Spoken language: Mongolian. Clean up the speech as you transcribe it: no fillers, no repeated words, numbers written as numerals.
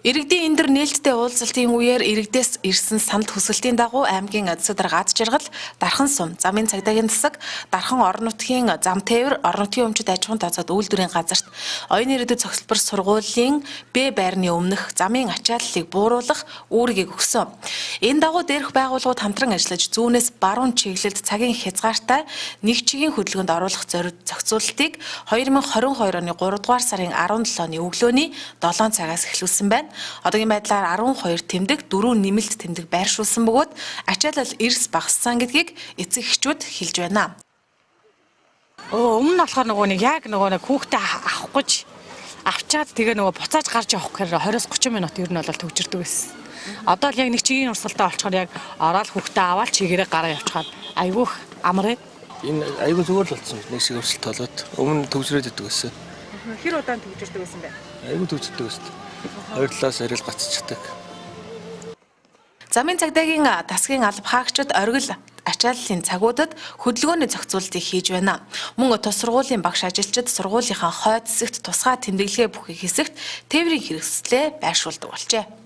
Иргэдийн энэ дэр нээлттэй уулзалтын үеэр иргэдээс ирсэн санал хүсэлтийн дагуу аймгийн засаг дарга Ад Жаргал, Дархан сум, замын цагдаагийн засаг, Дархан орон нутгийн зам тээвэр, орон нутгийн өмчит аж ахуйн тооцоод үйлдвэрийн газарт оюун иргэдэд цогцлбор сургуулийн Б байрны өмнөх замын ачааллыг бууруулах үүргийг өгсөн. Энэ дагуу дээрх байгууллагууд хамтран ажиллаж зүүнээс баруун чиглэлд цагийн хязгаартай нэг чигийн хөдөлгөөнд оруулах зориуд зохицуултыг 2022 оны 3 дугаар сарын 17-ны өглөөний 7 цагаас эхлүүлсэн байна. Одоогийн байдлаар 12 тэмдэг, 4 нэмэлт тэмдэг байршуулсан бөгөөд ачаалал эрс багассан гэдгийг эцэг эхчүүд хэлж байна. Өмнө нь болохоор нөгөө нэг яг нөгөө нэг хүүхдээ авах гэж авчаад тэгээ нөгөө буцааж гарч явах гэхээр 20-30 минут ер нь бол төгжирдөг байсан. Одоо л яг нэг чигийн урсгалтай олчхоор яг ороод хүүхдээ аваад чигээрээ гараа явчихад айгүйх амар. Энэ айгүй зүгээр л болсон. Нэг шиг өрсөлт болоод өмнө төвчрээд идэг байсан. Хэр удаан төгжирдөг байсан бэ? Айгүй төвчрдөг байсан. Хоёр талаас арил гацчихдаг. Замын цагдаагийн тасгийн алба хаагчид оргил ачааллын цагуудад хөдөлгөөний зохицуултыг хийж байна. Мөн тус сургуулийн багш ажилчид сургуулийнхаа хойд хэсэгт тусгай тэмдэглэгээ бүхий хэсэгт тээврийн хэрэгслээ байршуулдаг болжээ.